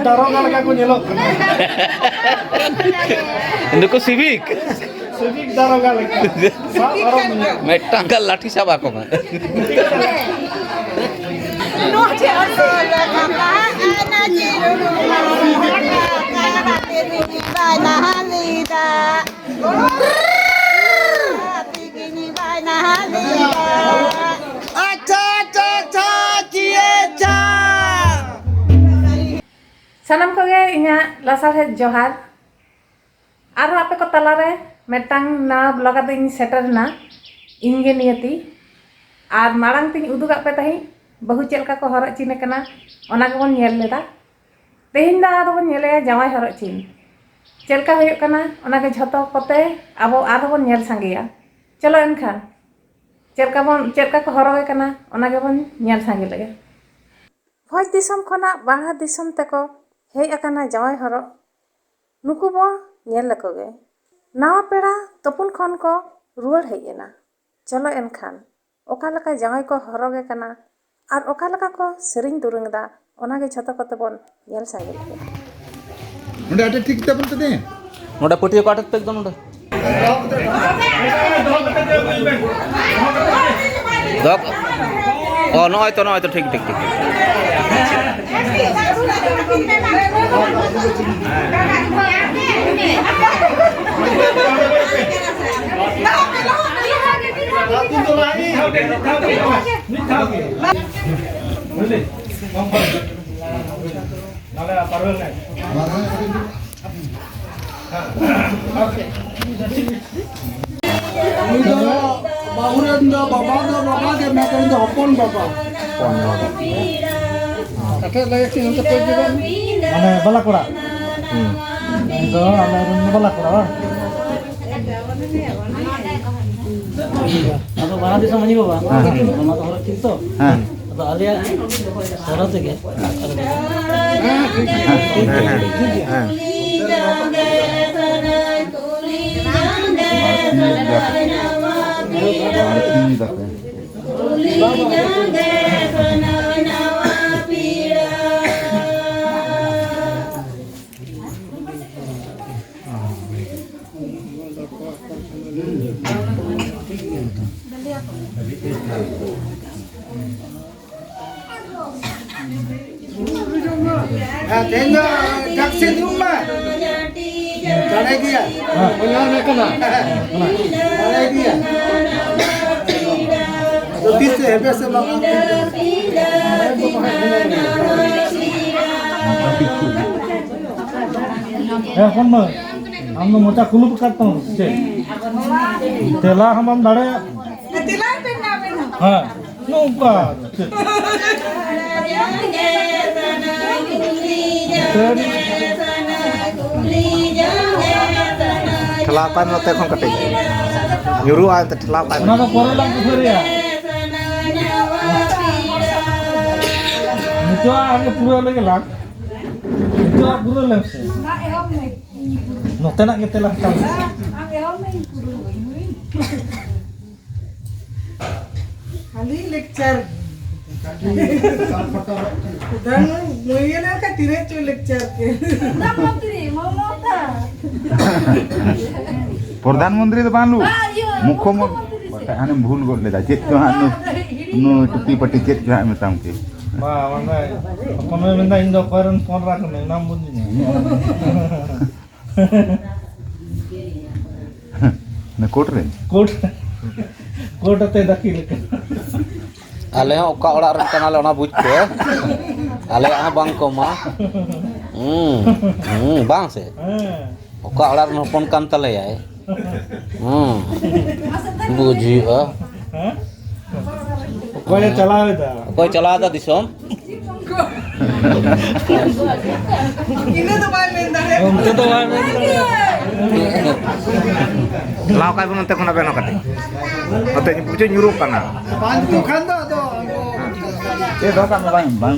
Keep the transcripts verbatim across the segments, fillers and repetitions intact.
ᱫᱟᱨᱚᱜᱟ ᱞᱮᱠᱟ ᱠᱚ ᱧᱮᱞᱚᱜ ᱠᱟᱱᱟ᱾ ᱱᱩᱠᱩ ᱥᱤᱵᱤᱠ᱾ ᱥᱤᱵᱤᱠ ᱫᱟᱨᱚᱜᱟ ᱞᱮᱠᱟ᱾ ᱥᱟᱵ ᱟᱨᱚ ᱢᱮᱱᱟᱜ᱾ ᱢᱤᱫᱴᱟᱝ ᱜᱟᱱ ᱞᱟᱴᱷᱤ ᱥᱟᱵ ᱟᱠᱚ ᱢᱮ᱾ ᱟᱪᱪᱷᱟ, ᱟᱪᱪᱷᱟ, ᱟᱪᱪᱷᱟ, ᱪᱤᱭᱟᱹ ᱪᱟ᱾ ᱥᱟᱱᱟᱢ ᱠᱚᱜᱮ ᱤᱧᱟᱹᱜ ᱞᱟᱥᱟᱲᱦᱮᱫ ᱡᱚᱦᱟᱨ᱾ ᱟᱨᱦᱚᱸ ᱟᱯᱮ ᱠᱚ ᱛᱟᱞᱟᱨᱮ ᱢᱤᱫᱴᱟᱝ ᱱᱟᱣᱟ ᱵᱞᱚᱜ ᱟᱛᱮ ᱤᱧ ᱥᱮᱴᱮᱨ ᱮᱱᱟ, ᱤᱧ ᱜᱮ ᱱᱤᱭᱟᱹᱛᱤ᱾ ᱟᱨ ᱢᱟᱲᱟᱝ ᱛᱤᱧ ᱩᱫᱩᱜᱟᱜ ᱯᱮ ᱛᱟᱦᱮᱸᱫ ᱵᱟᱹᱦᱩ ᱪᱮᱫ ᱞᱮᱠᱟ ᱠᱚ ᱦᱚᱨᱚᱜ ᱪᱤᱱ ᱠᱟᱱᱟ, ᱚᱱᱟ ᱜᱮᱵᱚᱱ ᱧᱮᱞ ᱞᱮᱫᱟ᱾ ᱛᱮᱦᱮᱧ ᱫᱚ ᱟᱫᱚ ᱵᱚᱱ ᱧᱮᱞᱮᱭᱟ ᱡᱟᱶᱟᱭ ᱦᱚᱨᱚᱜ ᱪᱤᱱ ᱪᱮᱫ ᱞᱮᱠᱟ ᱦᱩᱭᱩᱜ ᱠᱟᱱᱟ, ᱚᱱᱟ ᱜᱮ ᱡᱷᱚᱛᱚ ᱠᱚᱛᱮ ᱟᱵᱚ ᱟᱨᱦᱚᱸ ᱵᱚᱱ ᱧᱮᱞ ᱥᱟᱸᱜᱮᱭᱟ᱾ ᱪᱚᱞᱚ ᱮᱱᱠᱷᱟᱱ ᱪᱮᱫ ᱞᱮᱠᱟ ᱵᱚᱱ, ᱪᱮᱫ ᱞᱮᱠᱟ ᱠᱚ ᱦᱚᱨᱚᱜᱮ ᱠᱟᱱᱟ, ᱚᱱᱟ ᱜᱮᱵᱚᱱ ᱧᱮᱞ ᱥᱟᱸᱜᱮ ᱞᱮᱜᱮ᱾ ᱵᱷᱚᱸᱡᱽ ᱫᱤᱥᱚᱢ ᱠᱷᱚᱱᱟᱜ ᱵᱟᱨᱦᱟ ᱫᱤᱥᱚᱢ ᱛᱮᱠᱚ ᱦᱮᱡ ᱟᱠᱟᱱᱟ ᱡᱟᱶᱟᱭ ᱦᱚᱨᱚᱜ, ᱱᱩᱠᱩ ᱵᱚ ᱧᱮᱞ ᱞᱮᱠᱚ ᱜᱮ᱾ ᱱᱟᱣᱟ ᱯᱮᱲᱟ ᱛᱩᱯᱩᱱ ᱠᱷᱚᱱ ᱠᱚ ᱨᱩᱣᱟᱹᱲ ᱦᱮᱡ ᱮᱱᱟ᱾ ᱪᱚᱞᱚ ᱮᱱᱠᱷᱟᱱ ᱚᱠᱟ ᱞᱮᱠᱟ ᱡᱟᱶᱟᱭ ᱠᱚ ᱦᱚᱨᱚᱜᱮ ᱠᱟᱱᱟ ᱟᱨ ᱚᱠᱟ ᱞᱮᱠᱟ ᱠᱚ ᱥᱮᱨᱮᱧ ᱫᱩᱨᱟᱹᱝ ᱮᱫᱟ, ᱚᱱᱟ ᱜᱮ ᱡᱷᱚᱛᱚ ᱠᱚᱛᱮ ᱵᱚᱱ ᱧᱮᱞ ᱥᱟᱸᱜᱮ ᱞᱮᱜᱮ᱾ ᱱᱚᱰᱮ ᱟᱴᱮᱫ ᱴᱷᱤᱠ ᱛᱟᱵᱚᱱ ᱛᱮ ᱫᱮ᱾ ᱱᱚᱰᱮ ᱯᱟᱹᱴᱭᱟᱹ ᱠᱚ ᱟᱴᱮᱫ ᱯᱮ ᱮᱠᱫᱚᱢ ᱱᱚᱰᱮ᱾ ᱫᱚᱦᱚ ᱠᱟᱜ-, ᱚ, ᱱᱚᱜᱼᱚᱭ ᱛᱚ, ᱱᱚᱜᱼᱚᱭ ᱛᱚ, ᱴᱷᱤᱠ, ᱴᱷᱤᱠ, ᱴᱷᱤᱠ᱾ ᱩᱱᱤ ᱫᱚ ᱵᱟᱹᱦᱩ ᱨᱮᱱ ᱫᱚ ᱵᱟᱵᱟ ᱫᱚ ᱵᱟᱵᱟ ᱜᱮ, ᱢᱮᱱᱠᱷᱟᱱ ᱩᱱᱤ ᱫᱚ ᱦᱚᱯᱚᱱ ᱵᱟᱵᱟ᱾ ᱦᱚᱯᱚᱱ ᱵᱟᱵᱟ᱾ ᱠᱟᱹᱴᱤᱡ ᱞᱟᱹᱭ ᱠᱤᱱ ᱚᱱᱛᱮ ᱠᱚ ᱤᱫᱤ ᱵᱮᱱ᱾ ᱢᱟᱱᱮ ᱵᱟᱞᱟ ᱠᱚᱲᱟ᱾ ᱦᱩᱸ᱾ ᱩᱱᱤ ᱫᱚ ᱟᱞᱮ ᱨᱮᱱ ᱵᱟᱞᱟ ᱠᱚᱲᱟ, ᱵᱟᱝ? ᱟᱫᱚ ᱵᱟᱨᱦᱟ ᱫᱤᱥᱚᱢ ᱢᱟᱹᱡᱷᱤ ᱵᱟᱵᱟ, ᱦᱮᱸ᱾ ᱚᱱᱟ ᱫᱚ ᱦᱚᱨᱚᱜ ᱪᱤᱱ ᱛᱚ᱾ ᱦᱮᱸ᱾ ᱟᱫᱚ ᱟᱞᱮᱭᱟᱜ ᱥᱚᱨᱦᱚ ᱛᱮᱜᱮ᱾ ᱦᱮᱸ, ᱦᱮᱸ, ᱦᱮᱸ᱾ ᱵᱟᱹᱲᱛᱤ ᱫᱟᱠᱚ᱾ ᱵᱟᱹᱲᱛᱤ ᱫᱟᱠᱚ᱾ ᱦᱮᱸ, ᱛᱮᱦᱮᱧ ᱫᱚ ᱰᱟᱠ ᱥᱮᱫ ᱫᱩᱲᱩᱵ ᱢᱮ᱾ ᱫᱟᱲᱮ ᱜᱮᱭᱟ᱾ ᱦᱮᱸ, ᱚᱱᱟ ᱠᱟᱱᱟ᱾ ᱫᱟᱲᱮ ᱜᱮᱭᱟ᱾ ᱟᱫᱚ ᱛᱤᱥ ᱥᱮ ᱦᱮᱯᱮ ᱥᱮ ᱵᱟᱝ? ᱦᱮᱸ, ᱦᱚᱯᱚᱱ ᱢᱟᱹᱭ, ᱟᱢ ᱫᱚ ᱢᱚᱪᱟ ᱠᱩᱞᱩᱯ ᱟᱠᱟᱫ ᱛᱟᱢᱟ ᱥᱮ ᱪᱮᱫ? ᱛᱮᱞᱟ ᱦᱚᱸ ᱵᱟᱢ ᱫᱟᱲᱮᱭᱟᱜ ᱠᱟᱱᱟ᱾ ᱛᱮᱞᱟᱭ ᱯᱮ ᱱᱟ ᱟᱵᱮᱱ ᱦᱚᱸ᱾ ᱦᱮᱸ, ᱱᱚᱝᱠᱟ᱾ ᱴᱷᱮᱞᱟᱣ ᱠᱟᱭ ᱢᱮ ᱱᱚᱛᱮ ᱠᱷᱚᱱ ᱠᱟᱹᱴᱤᱡ᱾ ᱧᱩᱨᱩᱜᱼᱟ ᱮᱱᱛᱮ, ᱴᱷᱮᱞᱟᱣ ᱠᱟᱭ ᱢᱮ᱾ ᱚᱱᱟ ᱫᱚ ᱯᱚᱨᱮ ᱞᱟᱝ ᱠᱩᱠᱞᱤᱭᱟ᱾ ᱱᱤᱛᱚᱜ ᱟᱜᱮ ᱯᱩᱨᱟᱹᱣ ᱞᱮᱜᱮ ᱞᱟᱝ᱾ ᱱᱤᱛᱚᱜ ᱟᱜ ᱯᱩᱨᱟᱹᱣ ᱞᱮᱢ ᱥᱮ᱾ ᱱᱚᱛᱮᱱᱟᱜ ᱜᱮ ᱛᱮᱞᱟ ᱦᱟᱛᱟᱣ ᱢᱮ᱾ ᱠᱷᱟᱹᱞᱤ lecture᱾ ᱫᱟᱱ ᱢᱩᱭᱮ ᱞᱮᱠᱟ ᱛᱤᱱᱟᱹᱜ ᱪᱚ lecture ᱠᱮ᱾ ᱯᱨᱚᱫᱷᱟᱱ ᱢᱚᱱᱛᱨᱤ, ᱢᱚᱱᱛᱨᱤ ᱫᱚ ᱵᱟᱝ ᱞᱩ᱾ ᱵᱟ, ᱤᱭᱟᱹ, ᱢᱩᱠᱷᱭᱚ ᱢᱚᱱ-, ᱢᱩᱠᱷᱭᱚ ᱢᱚᱱᱛᱨᱤ ᱥᱮ᱾ ᱦᱟᱱᱮ ᱵᱷᱩᱞ ᱜᱚᱫ ᱞᱮᱫᱟ᱾ ᱪᱮᱫ ᱪᱚ ᱦᱟᱸᱜ ᱱᱩᱭ, ᱱᱩᱭ ᱴᱩᱯᱤ ᱯᱟᱹᱴᱤ ᱪᱮᱫ ᱪᱚ ᱦᱟᱸᱜ ᱢᱮᱛᱟᱢ ᱠᱮ᱾ ᱵᱟ, ᱢᱟᱱᱮ, ᱦᱚᱯᱚᱱ ᱢᱮ ᱢᱮᱱᱫᱟ, "ᱤᱧ ᱫᱚ ᱚᱠᱚᱭ ᱨᱮᱱ ᱦᱚᱯᱚᱱ ᱮᱨᱟ ᱠᱟᱹᱱᱟᱹᱧ, ᱚᱱᱟᱢ ᱵᱩᱡᱽ ᱫᱤᱧᱟ?" ᱚᱱᱟ ᱠᱳᱨᱴ ᱨᱮ? ᱠᱳᱨᱴ, ᱠᱳᱨᱴ ᱟᱛᱮ ᱫᱟᱹᱠᱷᱤᱞ ᱟᱠᱟᱱᱟ᱾ ᱟᱞᱮ ᱦᱚᱸ ᱚᱠᱟ ᱚᱲᱟᱜ ᱨᱮᱱ ᱠᱟᱱᱟᱞᱮ ᱚᱱᱟ ᱵᱩᱡᱽ ᱯᱮ᱾ ᱟᱞᱮᱭᱟᱜ ᱦᱚᱸ ᱵᱟᱝ ᱠᱚᱢᱟ᱾ ᱦᱩᱸ, ᱦᱩᱸ, ᱵᱟᱝ ᱥᱮ? ᱦᱮᱸ᱾ ᱚᱠᱟ ᱚᱲᱟᱜ ᱨᱮᱱ ᱦᱚᱯᱚᱱ ᱠᱟᱱ ᱛᱟᱞᱮᱭᱟᱭ? ᱦᱩᱸ᱾ ᱵᱩᱡᱽ ᱦᱩᱭᱩᱜᱼᱟ᱾ ᱦᱮᱸ? ᱚᱠᱚᱭᱮ ᱪᱟᱞᱟᱣ ᱮᱫᱟ? ᱚᱠᱚᱭ ᱪᱟᱞᱟᱣ ᱮᱫᱟ ᱫᱤᱥᱚᱢ? ᱤᱱᱟᱹ ᱫᱚ ᱵᱟᱭ ᱢᱮᱱ ᱫᱟᱲᱮᱭᱟᱜᱼᱟ᱾ ᱚᱱᱛᱮ ᱫᱚ ᱵᱟᱭ ᱢᱮᱱ ᱫᱟᱲᱮᱭᱟᱜᱼᱟ᱾ ᱞᱟᱦᱟ ᱠᱟᱭ ᱵᱚᱱ ᱚᱱᱛᱮ ᱠᱷᱚᱱ ᱟᱵᱮᱱ ᱦᱚᱸ ᱠᱟᱹᱴᱤᱡ᱾ ᱚᱱᱛᱮ ᱵᱩᱡᱷᱟᱹᱣ ᱧᱩᱨᱩᱜ ᱠᱟᱱᱟ᱾ ᱵᱟᱝ ᱦᱤᱡᱩᱜ ᱠᱷᱟᱱ ᱫᱚ ᱟᱫᱚ ᱪᱮᱫ ᱫᱚᱨᱠᱟᱨ ᱫᱚ ᱵᱟᱝ, ᱵᱟᱝ᱾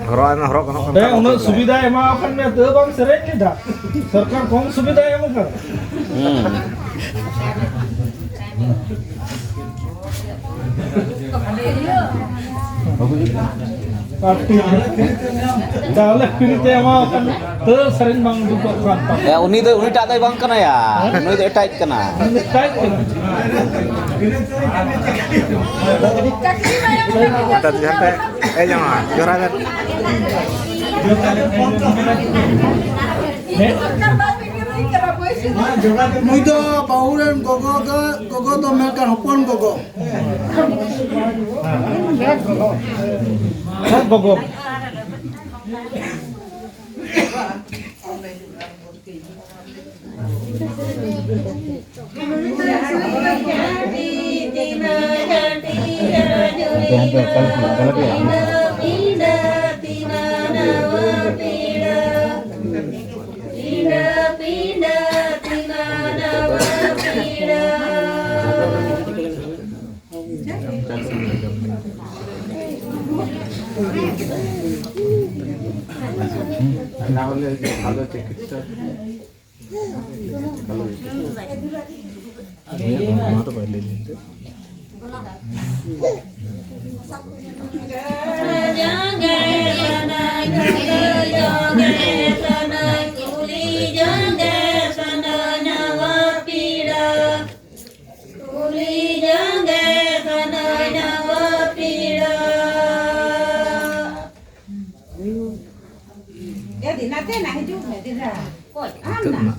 ᱦᱚᱨᱚᱜ ᱟᱭ ᱢᱮ, ᱦᱚᱨᱚᱜ ᱜᱟᱱᱚᱜ ᱠᱟᱱ ᱚᱸᱰᱮ ᱠᱷᱟᱱ ᱩᱱᱟᱹᱜ ᱦᱚᱨᱚᱜ ᱥᱩᱵᱤᱫᱷᱟᱭ ᱮᱢᱟ ᱠᱟᱱ ᱢᱮᱭᱟ, ᱛᱟᱹᱣ ᱵᱟᱢ ᱥᱮᱨᱮᱧ ᱞᱮᱫᱟ᱾ ᱥᱚᱨᱠᱟᱨ ᱠᱚᱢ ᱥᱩᱵᱤᱫᱷᱟᱭ ᱮᱢ ᱠᱟᱱᱟ᱾ ᱦᱩᱸ᱾ ᱵᱟᱹᱵᱩ ᱦᱤᱡᱩᱜ ᱠᱟᱱᱟ᱾ ᱪᱟᱣᱞᱮ ᱯᱷᱨᱤ ᱛᱮ ᱮᱢᱟᱣ ᱠᱟᱱᱟ, ᱛᱟᱹᱣ ᱥᱮᱨᱮᱧ ᱵᱟᱝ ᱩᱰᱩᱠᱚᱜ ᱠᱟᱱ ᱛᱟᱢᱟ᱾ ᱮ, ᱩᱱᱤ ᱫᱚ, ᱩᱱᱤᱴᱟᱜ ᱫᱚᱭ ᱵᱟᱝ ᱠᱟᱱᱟᱭᱟ, ᱱᱩᱭ ᱫᱚ ᱮᱴᱟᱜ ᱠᱟᱱᱟ᱾ ᱩᱱᱤ ᱫᱚ ᱮᱴᱟᱜ ᱠᱟᱱᱟ᱾ ᱚᱱᱠᱟ ᱡᱟᱦᱟᱸ ᱯᱮ ᱦᱮᱡ ᱟᱢᱟ, ᱡᱚᱦᱟᱨ ᱜᱮ᱾ ᱱᱩᱭ ᱫᱚ ᱵᱟᱹᱦᱩ ᱨᱮᱱ ᱜᱚᱜᱚ ᱫᱚ, ᱜᱚᱜᱚ ᱫᱚ ᱢᱮᱱᱠᱷᱟᱱ ᱦᱚᱯᱚᱱ ᱜᱚᱜᱚ᱾ ᱦᱮᱸ, ᱜᱚᱜᱚ᱾ ᱮ ᱫᱤᱱᱟᱛᱮ ᱱᱟ ᱦᱤᱡᱩᱜ ᱢᱮ, ᱫᱤᱱᱟ᱾ ᱚᱠᱚᱭ? ᱟᱢ ᱱᱟ᱾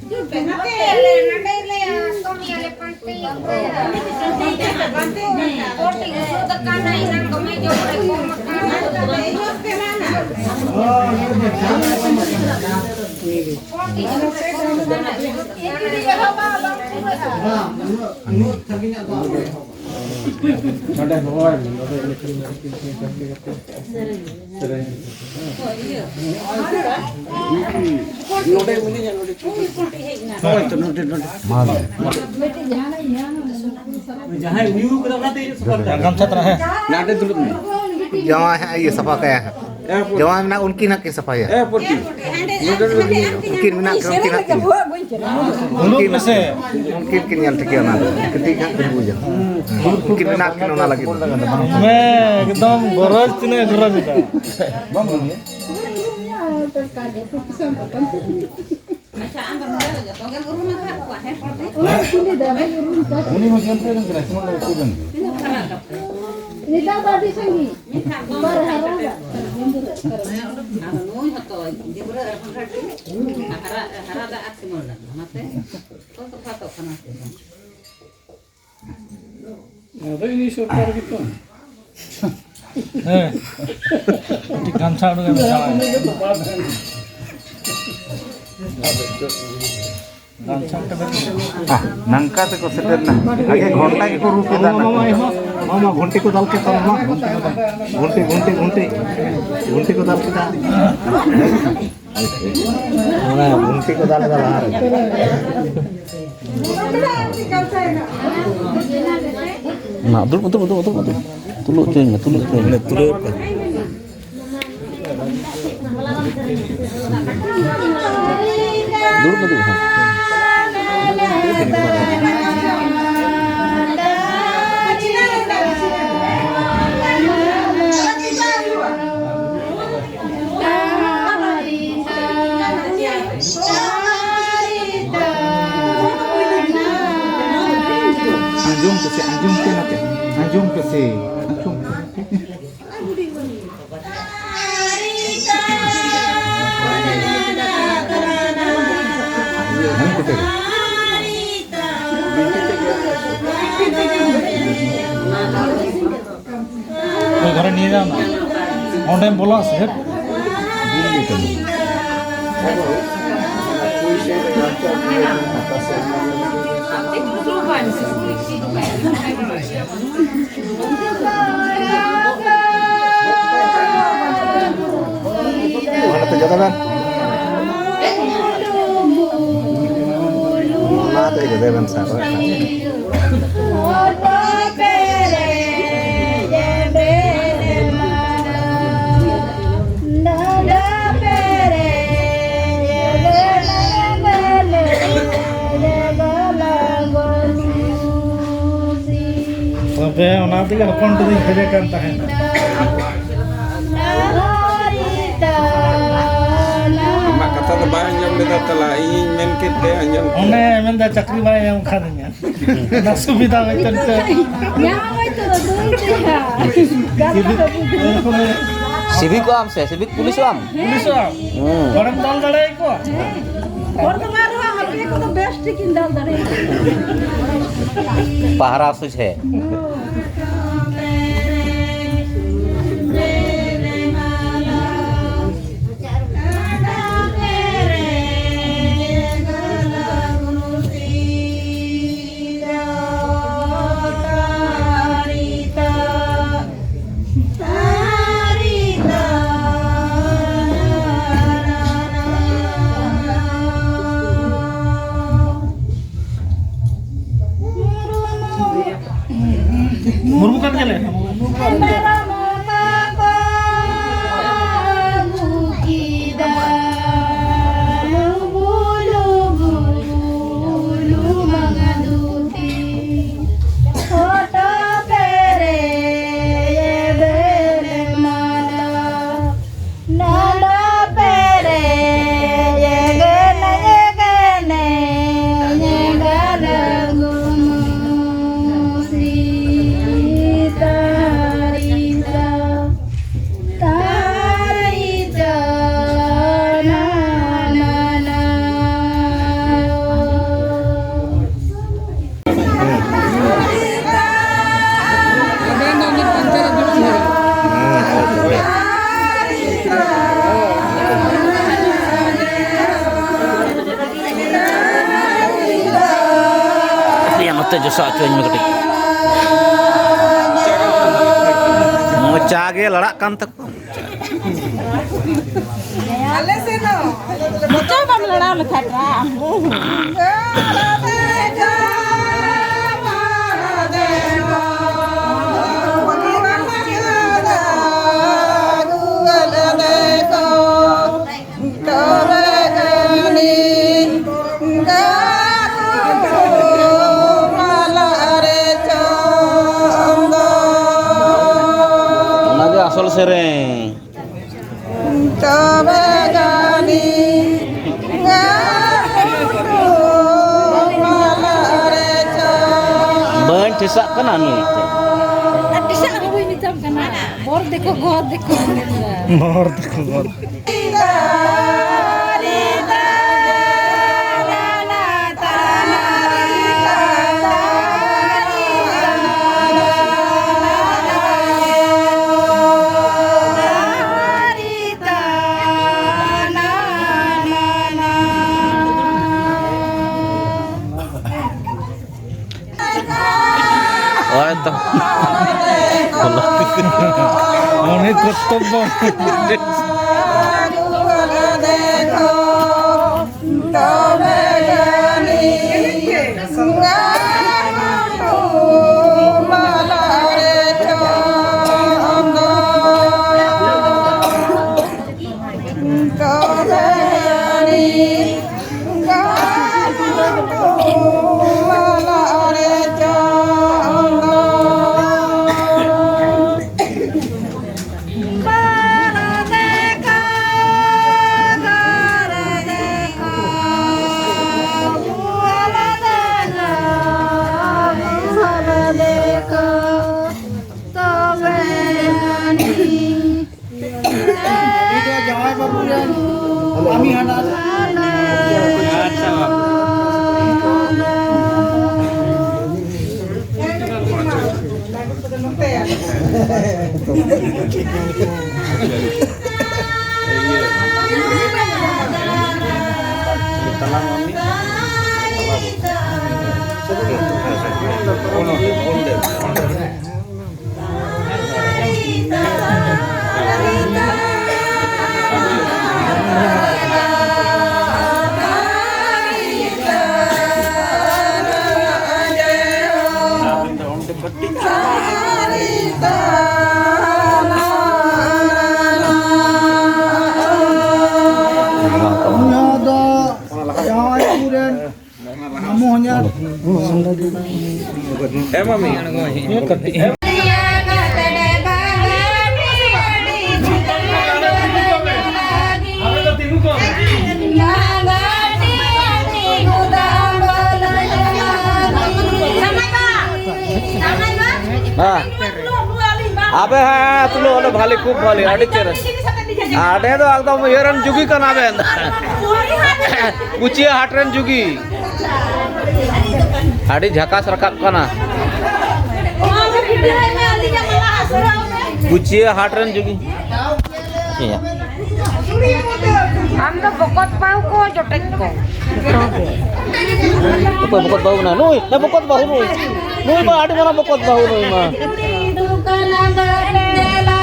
ᱦᱤᱡᱩᱜ ᱯᱮ, ᱱᱟᱛᱮ᱾ ᱱᱚᱰᱮ ᱞᱮ ᱠᱟᱹᱢᱤᱭᱟᱞᱮ ᱯᱟᱱᱛᱮ᱾ ᱯᱟᱱᱛᱮ ᱯᱮ, ᱯᱟᱱᱛᱮ ᱯᱮ᱾ ᱯᱚᱴᱤ ᱩᱥᱩᱫ ᱟᱠᱟᱱᱟ, ᱮᱱᱟᱝ ᱫᱚᱢᱮ ᱡᱳᱨ ᱨᱮ ᱠᱚᱢ ᱟᱠᱟᱱᱟ᱾ ᱦᱤᱡᱩᱜ ᱯᱮ, ᱱᱟ, ᱱᱟ᱾ ᱯᱚᱴᱤ ᱩᱥᱩᱫ ᱟᱠᱟᱱᱟ᱾ ᱵᱟᱝ, ᱩᱱᱟᱹᱜ, ᱩᱱᱟᱹᱜ ᱥᱟᱺᱜᱤᱧᱟᱜ ᱫᱚ ᱟᱞᱚ ᱮᱦᱚᱵᱟ᱾ ᱱᱚᱰᱮ ᱦᱚᱦᱚᱣᱟᱭ ᱢᱮ, ᱱᱚᱰᱮ ᱤᱱᱟᱹ ᱠᱷᱟᱱ ᱟᱨᱠᱤ ᱜᱟᱛᱮ ᱜᱟᱛᱮ ᱥᱮᱨᱮᱧ᱾ ᱱᱚᱰᱮ ᱢᱤᱱᱟᱹᱧᱟ, ᱱᱚᱰᱮ᱾ ᱦᱳᱭ ᱛᱚ, ᱱᱚᱰᱮ, ᱱᱚᱰᱮ᱾ ᱡᱟᱦᱟᱸᱭ ᱩᱭᱩ ᱠᱟᱫᱟ, ᱚᱱᱟᱛᱮ ᱥᱟᱯᱷᱟ ᱠᱟᱫᱟ᱾ ᱜᱟᱢᱪᱷᱟ ᱛᱟᱨᱟ, ᱦᱮᱸ᱾ ᱱᱚᱰᱮ ᱫᱩᱲᱩᱵ ᱢᱮ᱾ ᱡᱟᱶᱟᱭ ᱦᱟᱸᱜ ᱤᱭᱟᱹ ᱥᱟᱯᱷᱟ ᱠᱟᱭᱟ ᱦᱟᱸᱜ᱾ ᱡᱟᱶᱟᱭ ᱢᱮᱱᱟᱜ, ᱩᱱᱠᱤᱱ ᱦᱟᱸᱜ ᱠᱤᱱ ᱥᱟᱯᱷᱟᱭᱟ᱾ ᱩᱱᱠᱤᱱ ᱢᱮᱱᱟᱜ ᱠᱤᱱ, ᱩᱱᱠᱤᱱ ᱦᱟᱸᱜ ᱠᱤᱱ, ᱩᱱᱠᱤᱱ ᱠᱤᱱ ᱧᱮᱞ ᱴᱷᱤᱠᱮᱭᱟ ᱚᱱᱟ ᱫᱚ᱾ ᱠᱟᱹᱴᱤᱡ ᱦᱟᱸᱜ ᱠᱤᱱ ᱵᱩᱡᱟ᱾ ᱩᱱᱠᱤᱱ ᱢᱮᱱᱟᱜ ᱠᱤᱱ ᱚᱱᱟ ᱞᱟᱹᱜᱤᱫ ᱫᱚ᱾ ᱦᱮᱸ, ᱮᱠᱫᱚᱢ ᱜᱚᱨᱚᱡᱽ, ᱛᱤᱱᱟᱹᱜ ᱜᱚᱨᱚᱡᱽ ᱮᱫᱟ᱾ ᱟᱪᱪᱷᱟ, ᱟᱢ ᱫᱚ ᱱᱚᱰᱮ ᱫᱚ ᱡᱚᱛᱚ ᱜᱮᱢ ᱩᱨᱩᱢ ᱟᱠᱟᱫ ᱠᱚᱣᱟ, ᱦᱮᱸ, ᱵᱟᱹᱵᱩ? ᱩᱱᱤ ᱦᱚᱸ ᱧᱮᱞ ᱛᱮ ᱩᱨᱩᱢ ᱠᱮᱫᱟ, ᱥᱤᱢᱚᱱ ᱫᱚ ᱩᱨᱩᱢ᱾ ᱛᱤᱱᱟᱹᱜ ᱯᱷᱟᱨᱟᱠ ᱟᱯᱮ? ᱱᱮᱛᱟᱨ ᱫᱚ ᱟᱹᱰᱤ ᱥᱟᱺᱜᱤᱧ᱾ ᱢᱤᱫ ᱫᱷᱟᱣ ᱵᱟᱨ ᱦᱟᱨᱟ ᱫᱟᱜ᱾ ᱟᱫᱚ ᱱᱩᱭ ᱦᱚᱸᱛᱚ ᱜᱤᱫᱽᱨᱟᱹ ᱟᱨ ᱵᱟᱝᱜᱟᱲ ᱜᱮ᱾ ᱦᱟᱨᱟ, ᱦᱟᱨᱟ ᱫᱟᱜ ᱟᱨ ᱥᱤᱢᱚᱱ ᱫᱟᱜ, ᱚᱱᱟᱛᱮ ᱛᱚ ᱛᱚᱯᱷᱟᱛᱚᱜ ᱠᱟᱱᱟ ᱥᱮ ᱵᱟᱝ? ᱟᱫᱚ ᱤᱱᱤ ᱥᱚᱨᱠᱟᱨ ᱜᱮᱛᱚ᱾ ᱦᱮᱸ᱾ ᱢᱤᱫᱴᱤᱡ ᱜᱟᱢᱪᱷᱟ ᱩᱰᱩᱠ ᱮᱢ ᱪᱟᱞᱟᱜᱼᱟ᱾ ᱜᱟᱢᱪᱷᱟ ᱢᱤᱫᱴᱟᱝ ᱵᱮᱱ ᱱᱚᱝᱠᱟ ᱛᱮᱠᱚ ᱥᱮᱴᱮᱨ ᱮᱱᱟ᱾ ᱟᱜᱮ ᱜᱷᱚᱱᱴᱟ ᱜᱮᱠᱚ ᱨᱩ ᱠᱮᱫᱟ᱾ ᱢᱟᱢᱟ, ᱢᱟᱢᱟ, ᱢᱟᱢᱟ, ᱜᱷᱚᱱᱴᱤ ᱠᱚ ᱫᱟᱞ ᱠᱮᱫ ᱛᱟᱢᱟ, ᱢᱟ᱾ ᱜᱷᱚᱱᱴᱤ, ᱜᱷᱚᱱᱴᱤ, ᱜᱷᱚᱱᱴᱤ᱾ ᱜᱷᱚᱱᱴᱤ ᱠᱚ ᱫᱟᱞ ᱠᱮᱫᱟ᱾ ᱚᱱᱟ ᱜᱷᱚᱱᱴᱤ ᱠᱚ ᱫᱟᱞ ᱮᱫᱟ ᱞᱟᱦᱟ ᱨᱮ᱾ ᱢᱟ, ᱫᱩᱲᱩᱵ, ᱫᱩᱲᱩᱵ, ᱫᱩᱲᱩᱵ, ᱫᱩᱲᱩᱵ, ᱫᱩᱲᱩᱵ᱾ ᱛᱩᱞᱩᱡ ᱦᱚᱪᱚᱭ ᱢᱮ, ᱛᱩᱞᱩᱡ ᱦᱚᱪᱚᱭ ᱢᱮ᱾ ᱢᱟᱱᱮ ᱛᱩᱞᱟᱹᱣ ᱯᱮ᱾ ᱫᱩᱲᱩᱵ ᱢᱮ, ᱫᱩᱲᱩᱵ, ᱦᱮᱸ᱾ ᱟᱸᱡᱚᱢ ᱯᱮᱥᱮ, ᱟᱸᱡᱚᱢ ᱯᱮ ᱱᱟᱛᱮ, ᱟᱸᱡᱚᱢ ᱯᱮᱥᱮ, ᱟᱸᱡᱚᱢ ᱯᱮ᱾ ᱦᱟᱹᱱᱠᱩ ᱛᱮ᱾ ᱚᱠᱚᱭ ᱜᱷᱟᱨᱚᱸᱡᱽ ᱱᱤᱭᱟᱹ ᱫᱷᱟᱣ ᱫᱚ? ᱚᱸᱰᱮᱢ ᱵᱚᱞᱚᱜᱼᱟ ᱥᱮ ᱪᱮᱫ? ᱚᱱᱟᱛᱮ ᱡᱚᱛᱚ ᱜᱟᱱ᱾ ᱚᱱᱟᱛᱮ ᱡᱚᱛᱚ ᱜᱟᱱ ᱥᱟᱵ ᱨᱟᱠᱟᱵ᱾ ᱦᱚᱲᱢᱚ ᱯᱮᱨᱮᱡ ᱮᱢ ᱵᱮᱨᱮᱫ ᱢᱟᱨᱟᱝ᱾ ᱦᱮᱸ, ᱚᱱᱟ ᱛᱮᱜᱮ ᱦᱚᱯᱚᱱ ᱠᱚᱫᱚᱧ ᱠᱷᱚᱡᱮ ᱠᱟᱱ ᱛᱟᱦᱮᱱᱟ᱾ ᱟᱢᱟᱜ ᱠᱟᱛᱷᱟ ᱫᱚ ᱵᱟᱭ ᱟᱸᱡᱚᱢ ᱞᱮᱫᱟ ᱛᱟᱞᱟ, ᱤᱧᱤᱧ ᱢᱮᱱ ᱠᱮᱫ ᱛᱮ ᱟᱸᱡᱚᱢ ᱠᱮᱫᱟ᱾ ᱚᱱᱮ ᱢᱮᱱᱫᱟ ᱪᱟᱹᱠᱨᱤ ᱵᱟᱭ ᱧᱟᱢ ᱠᱷᱟᱱ ᱤᱧᱟᱹᱜ ᱚᱱᱟ ᱥᱩᱵᱤᱫᱷᱟ ᱦᱚᱭᱛᱳ ᱱᱤᱛᱚᱜ ᱧᱟᱢ ᱦᱚᱭᱛᱳ ᱫᱩᱭ ᱛᱮᱭᱟ᱾ ᱜᱟᱛᱮ ᱠᱚ ᱵᱩᱡᱷᱟᱹᱣ᱾ ᱥᱤᱵᱤᱠᱚᱜ ᱟᱢ ᱥᱮ ᱥᱤᱵᱤᱠ ᱯᱩᱞᱤᱥᱚᱜ ᱟᱢ? ᱯᱩᱞᱤᱥᱚᱜ ᱟᱢ? ᱦᱩᱸ᱾ ᱦᱚᱲᱮᱢ ᱫᱟᱞ ᱫᱟᱲᱮᱭᱟᱠᱚᱣᱟ? ᱦᱚᱲ ᱫᱚ ᱵᱟᱝ ᱨᱮᱦᱚᱸ ᱟᱯᱮ ᱠᱚᱫᱚ ᱵᱮᱥ ᱴᱷᱤᱠ ᱤᱧ ᱫᱟᱞ ᱫᱟᱲᱮᱭᱟᱠᱚᱣᱟ᱾ ᱯᱟᱦᱨᱟ ᱥᱩᱡᱷᱮ᱾ ᱢᱩᱨᱢᱩ ᱠᱟᱱ ᱜᱮᱭᱟᱞᱮ᱾ ᱭᱟ, ᱱᱚᱛᱮ ᱡᱚᱥᱟ ᱦᱚᱪᱚᱧ ᱢᱮ ᱠᱟᱹᱴᱤᱡ᱾ ᱢᱚᱪᱟ ᱜᱮ ᱞᱟᱲᱟᱜ ᱠᱟᱱ ᱛᱟᱠᱚᱣᱟ᱾ ᱟᱞᱮ ᱥᱮᱫ ᱦᱚᱸ᱾ ᱢᱚᱪᱟ ᱵᱟᱢ ᱞᱟᱲᱟᱣ ᱞᱮᱠᱷᱟᱱ ᱨᱟᱜ ᱟᱢ᱾ ᱥᱮᱨᱮᱧ᱾ ᱛᱚᱵᱮ ᱡᱟᱹᱱᱤᱡ ᱜᱟᱱᱚᱜ ᱢᱟᱞᱟ ᱨᱮ ᱪᱚ᱾ ᱵᱟᱹᱧ ᱴᱷᱮᱥᱟᱜ ᱠᱟᱱᱟ ᱱᱩᱭ᱾ ᱟᱨ ᱴᱷᱮᱥᱟᱜ ᱦᱚᱸ ᱵᱟᱹᱧ ᱢᱮᱛᱟᱢ ᱠᱟᱱᱟ᱾ ᱵᱚᱨ ᱫᱮᱠᱷᱚ, ᱜᱚᱨ ᱫᱮᱠᱷᱚ᱾ ᱵᱚᱨ ᱫᱮᱠᱷᱚ, ᱜᱚᱨ᱾ ᱦᱳᱭ ᱛᱚ᱾ ᱩᱱᱤ ᱠᱚᱨᱛᱚᱵᱵᱚ᱾ ᱩᱱᱤ ᱫᱚ ᱡᱟᱶᱟᱭ ᱵᱟᱹᱵᱩ ᱨᱮᱱ ᱠᱟᱹᱢᱤ ᱦᱟᱱᱟ᱾ ᱟᱪᱪᱷᱟ, ᱵᱟᱵᱟ᱾ ᱱᱚᱣᱟ ᱫᱚ ᱡᱟᱶᱟᱭ ᱟᱹᱜᱩ ᱨᱮᱱ ᱢᱟᱢᱚ ᱦᱚᱧᱦᱟᱨ᱾ ᱦᱮᱸ, ᱢᱟᱢᱤ᱾ ᱦᱮᱸ, ᱠᱟᱹᱴᱤᱡ᱾ ᱟᱵᱮ ᱦᱮᱸ, ᱛᱩᱞᱟᱹ ᱚᱞᱮ ᱵᱷᱟᱞᱤ, ᱠᱷᱩᱵ ᱵᱷᱟᱞᱤ, ᱟᱹᱰᱤ ᱪᱮᱦᱨᱟ᱾ ᱟᱵᱮ ᱫᱚ ᱮᱠᱫᱚᱢ ᱤᱭᱟᱹ ᱨᱮᱱ ᱡᱩᱜᱤ ᱠᱟᱱᱟ ᱵᱮᱱ᱾ ᱠᱩᱪᱤᱭᱟᱹ ᱦᱟᱴ ᱨᱮᱱ ᱡᱩᱜᱤ᱾ ᱟᱹᱰᱤ ᱡᱷᱟᱠᱟᱥ ᱨᱟᱠᱟᱵ ᱠᱟᱱᱟ᱾ ᱠᱩᱪᱤᱭᱟᱹ ᱦᱟᱴ ᱨᱮᱱ ᱡᱩᱜᱤ᱾ ᱤᱭᱟᱹ᱾ ᱟᱢ ᱫᱚ ᱵᱚᱠᱚᱛ ᱵᱟᱹᱦᱩ ᱠᱚ ᱡᱚᱴᱮᱫ ᱠᱚ᱾ ᱚᱠᱚᱭ ᱵᱚᱠᱚᱛ ᱵᱟᱹᱦᱩ ᱠᱟᱱᱟ? ᱱᱩᱭ, ᱦᱮᱸ, ᱵᱚᱠᱚᱛ ᱵᱟᱹᱦᱩ ᱱᱩᱭ᱾ ᱱᱩᱭ ᱢᱟ ᱟᱹᱰᱤ ᱢᱟᱨᱟᱝ ᱵᱚᱠᱚᱛ ᱵᱟᱹᱦᱩ ᱱᱩᱭ ᱢᱟ᱾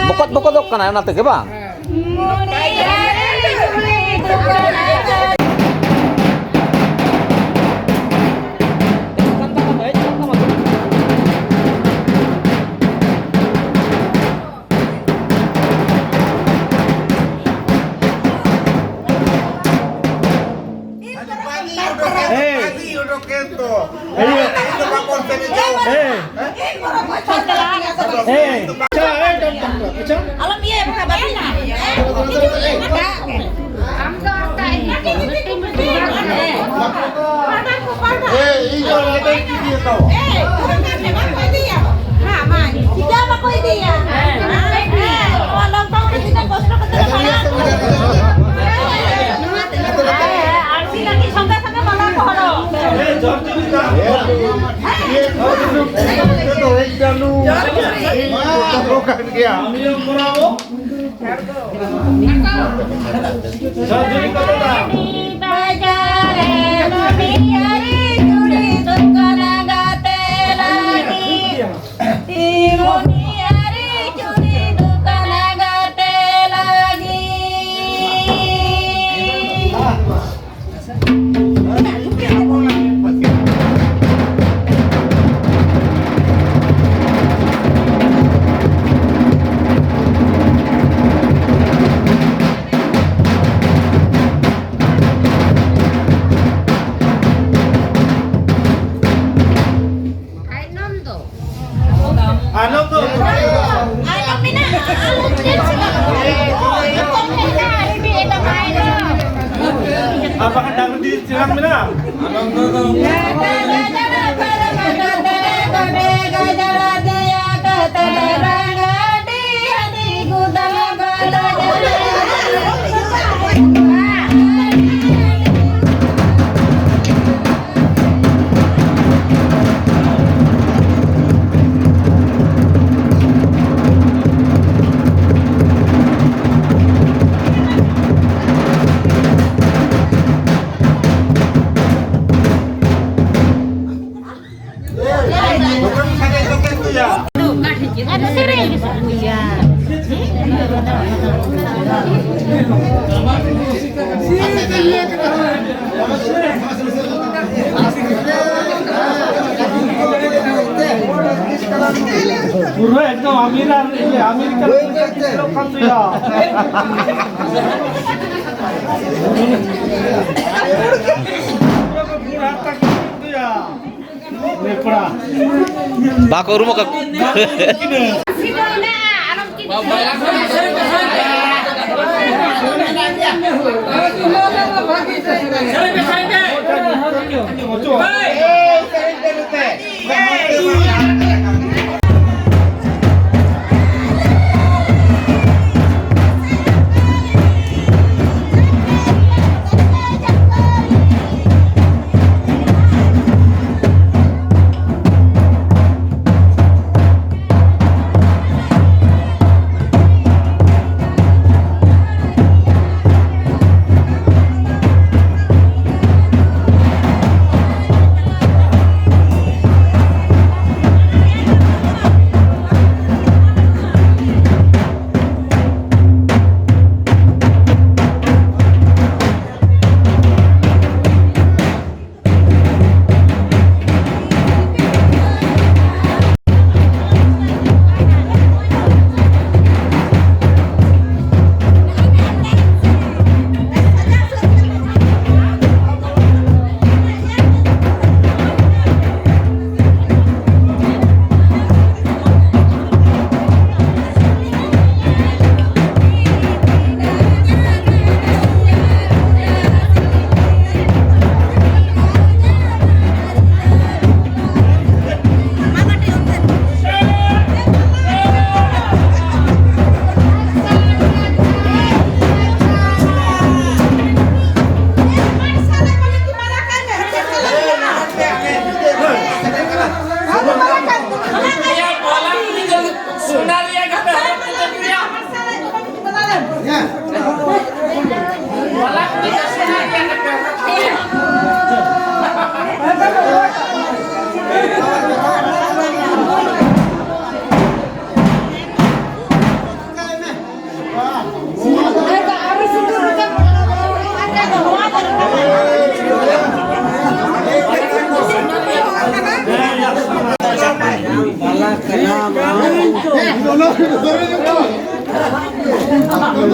ᱵᱚᱠᱚᱛ ᱵᱚᱠᱚᱛᱚᱜ ᱠᱟᱱᱟᱭ ᱚᱱᱟ ᱛᱮᱜᱮ ᱵᱟᱝ? ᱦᱮᱸ᱾ ᱦᱮᱸ᱾ ᱦᱮᱸ᱾ ᱟᱪᱪᱷᱟ, ᱮ, ᱴᱚᱠ, ᱴᱚᱠ, ᱴᱚᱠ, ᱟᱪᱪᱷᱟ᱾ ᱟᱞᱚᱢ ᱤᱭᱟᱹᱭᱟ, ᱵᱟᱠᱷᱟᱱ ᱵᱟᱹᱧ ᱞᱟᱦᱟᱜᱼᱟ᱾ ᱟᱢ ᱫᱚ ᱚᱱᱠᱟ ᱤᱭᱟᱹ ᱢᱤᱫᱴᱤᱡ ᱢᱤᱫᱴᱤᱡ ᱵᱟᱝ ᱦᱮᱸ᱾ ᱯᱟᱲᱦᱟᱣ ᱠᱚ ᱯᱟᱲᱦᱟᱣ᱾ ᱮ, ᱤᱧ ᱫᱚ ᱞᱮᱴᱟᱨ ᱤᱫᱤᱭᱟ ᱛᱚ᱾ ᱮ, ᱯᱩᱨᱟᱹ ᱠᱟᱛᱮ ᱵᱟᱠᱚ ᱤᱫᱤᱭᱟ᱾ ᱦᱮᱸ, ᱢᱟ᱾ ᱪᱤᱠᱟ ᱵᱟᱠᱚ ᱤᱫᱤᱭᱟ? ᱦᱮᱸ᱾ ᱦᱮᱸ, ᱱᱚᱣᱟ ᱞᱚᱠᱰᱟᱣᱩᱱ ᱨᱮ ᱛᱤᱱᱟᱹᱜ ᱠᱚᱥᱴᱚ ᱠᱟᱛᱮ ᱞᱮ ᱯᱟᱲᱦᱟᱣ ᱠᱚᱣᱟ᱾ ᱦᱮᱸ, ᱟᱨᱥᱤ ᱞᱟᱹᱜᱤᱫ ᱥᱚᱸᱜᱮ ᱥᱚᱸᱜᱮ ᱢᱟᱞᱟ ᱠᱚ ᱦᱚᱨᱚᱜ᱾ ᱦᱮᱸ, ᱡᱚᱦᱟᱨ ᱜᱮ᱾ ᱦᱮᱡ ᱪᱟᱹᱞᱩ᱾ ᱡᱚᱦᱟᱨ ᱜᱮ᱾ ᱠᱟᱱ ᱜᱮᱭᱟ᱾ ᱟᱭᱱᱚᱢ ᱫᱚ? ᱟᱭᱱᱚᱢ ᱫᱚ? ᱟᱭᱱᱚᱢ ᱢᱮᱱᱟᱜᱼᱟ᱾ ᱟᱨ ᱵᱟᱠᱷᱟᱱ ᱰᱟᱝᱨᱤ ᱪᱮᱬᱮ ᱢᱮᱱᱟᱜᱼᱟ? ᱯᱩᱨᱟᱹ ᱮᱠᱫᱚᱢ ᱟᱢᱤᱨ ᱟᱨ ᱤᱭᱟᱹ, ᱟᱢᱮᱨᱤᱠᱟ ᱞᱮᱠᱟ ᱧᱮᱞᱚᱜ ᱠᱟᱱ ᱫᱚᱭᱟ᱾ ᱯᱩᱨᱟᱹ ᱠᱚ ᱵᱩᱲᱦᱟ ᱛᱟᱠᱚ ᱫᱚᱭᱟ᱾ ᱵᱟᱠᱚ ᱩᱨᱩᱢᱚᱜ ᱠᱟᱱᱟ᱾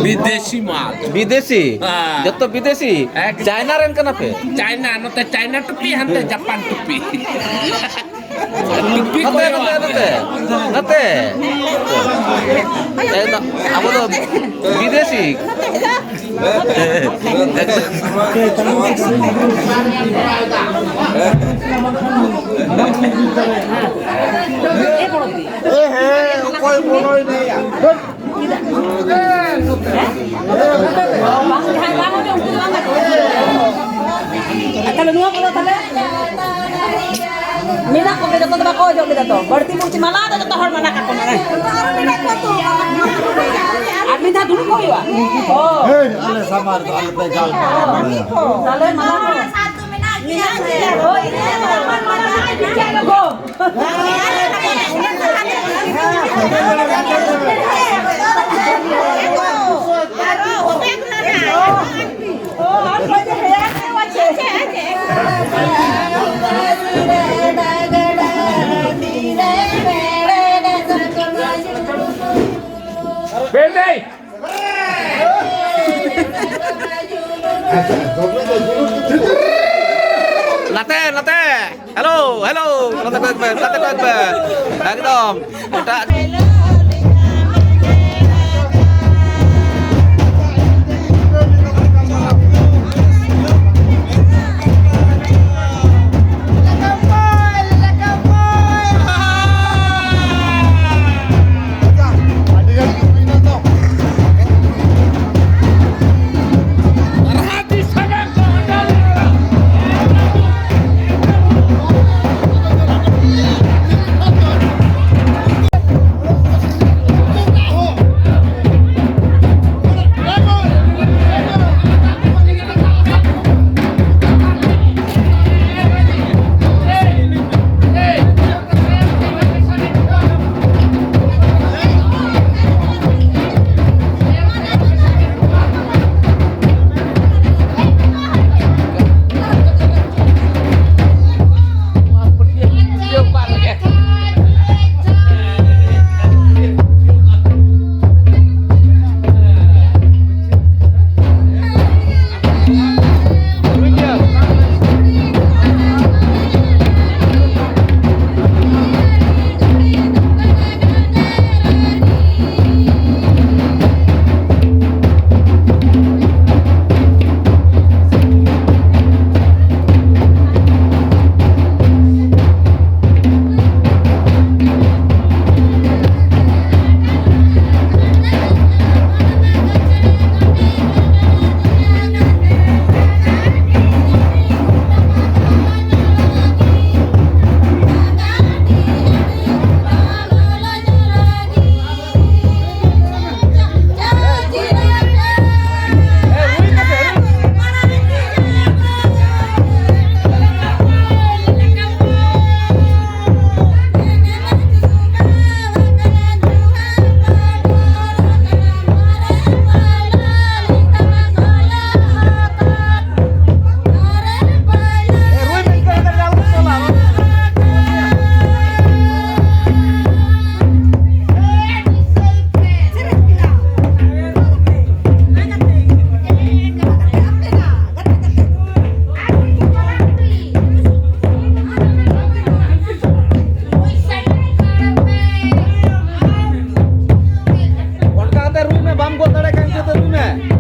ᱵᱤᱫᱮᱥᱤ ᱢᱟᱞ᱾ ᱵᱤᱫᱮᱥᱤ? ᱦᱮᱸ᱾ ᱡᱚᱛᱚ ᱵᱤᱫᱮᱥᱤ? ᱮᱠᱫᱚᱢ᱾ ᱪᱟᱭᱱᱟ ᱨᱮᱱ ᱠᱟᱱᱟ ᱯᱮ? ᱪᱟᱭᱱᱟ, ᱱᱚᱛᱮ ᱪᱟᱭᱱᱟ ᱴᱩᱯᱤ, ᱦᱟᱱᱛᱮ ᱡᱟᱯᱟᱱ ᱴᱩᱯᱤ᱾ ᱴᱩᱯᱤ ᱠᱚ ᱱᱚᱛᱮ, ᱦᱩᱭᱩᱜᱼᱟ᱾ ᱱᱚᱛᱮ, ᱱᱚᱛᱮ, ᱱᱚᱛᱮ᱾ ᱮᱠᱫᱚᱢ, ᱟᱵᱚ ᱫᱚ ᱵᱤᱫᱮᱥᱤ᱾ ᱮ ᱦᱮᱸ, ᱚᱠᱚᱭ ᱵᱚᱞᱚᱭ ᱱᱟᱭᱟ? ᱵᱟᱝ, ᱡᱟᱦᱟᱸᱭ ᱵᱟᱝ ᱦᱤᱡᱩᱜ, ᱩᱱᱠᱩ ᱫᱚ ᱵᱟᱝ ᱜᱟᱱᱚᱜᱼᱟ᱾ ᱟᱨ ᱛᱟᱦᱞᱮ ᱱᱚᱣᱟ ᱠᱚᱫᱚ ᱛᱟᱦᱞᱮ ᱢᱮᱱᱟᱜ ᱠᱚᱜᱮ, ᱡᱚᱛᱚ ᱫᱚ ᱵᱟᱠᱚ ᱚᱡᱚᱜ ᱠᱮᱫᱟ ᱛᱚ᱾ ᱵᱟᱹᱲᱛᱤ ᱵᱩᱲᱛᱤ ᱢᱟᱞᱟ ᱫᱚ ᱡᱚᱛᱚ ᱦᱚᱲ ᱢᱟᱞᱟ ᱠᱟᱠᱚ ᱢᱮ᱾ ᱟᱨ ᱢᱤᱫ ᱫᱷᱟᱣ ᱫᱩᱲᱩᱵ ᱠᱚ ᱦᱩᱭᱩᱜᱼᱟ᱾ ᱚ᱾ ᱦᱮᱸ, ᱟᱞᱮ ᱥᱟᱢᱟᱝ ᱨᱮᱫᱚ ᱟᱞᱚᱯᱮ ᱜᱟᱞᱢᱟᱨᱟᱣᱟ᱾ ᱛᱟᱦᱞᱮ ᱢᱟᱞᱟ ᱠᱚ᱾ ᱢᱮᱱᱟᱜ ᱜᱮᱭᱟ᱾ ᱦᱳᱭ, ᱤᱫᱤ ᱞᱮ ᱢᱮ, ᱢᱟᱞᱟ ᱠᱚ᱾ ᱱᱟᱛᱮ, ᱱᱟᱛᱮ᱾ Hello, hello. ᱱᱟᱛᱮ ᱠᱚᱭᱮᱠ ᱯᱮ, ᱱᱟᱛᱮ ᱠᱚᱭᱮᱠ ᱯᱮ᱾ ᱮᱠᱫᱚᱢ᱾ ᱮᱴᱟᱜ ᱵᱟᱢ ᱜᱚᱜ ᱫᱟᱲᱮᱭᱟᱜ ᱠᱟᱱ ᱠᱷᱟᱱ ᱫᱚ ᱟᱹᱜᱩᱭ ᱢᱮ᱾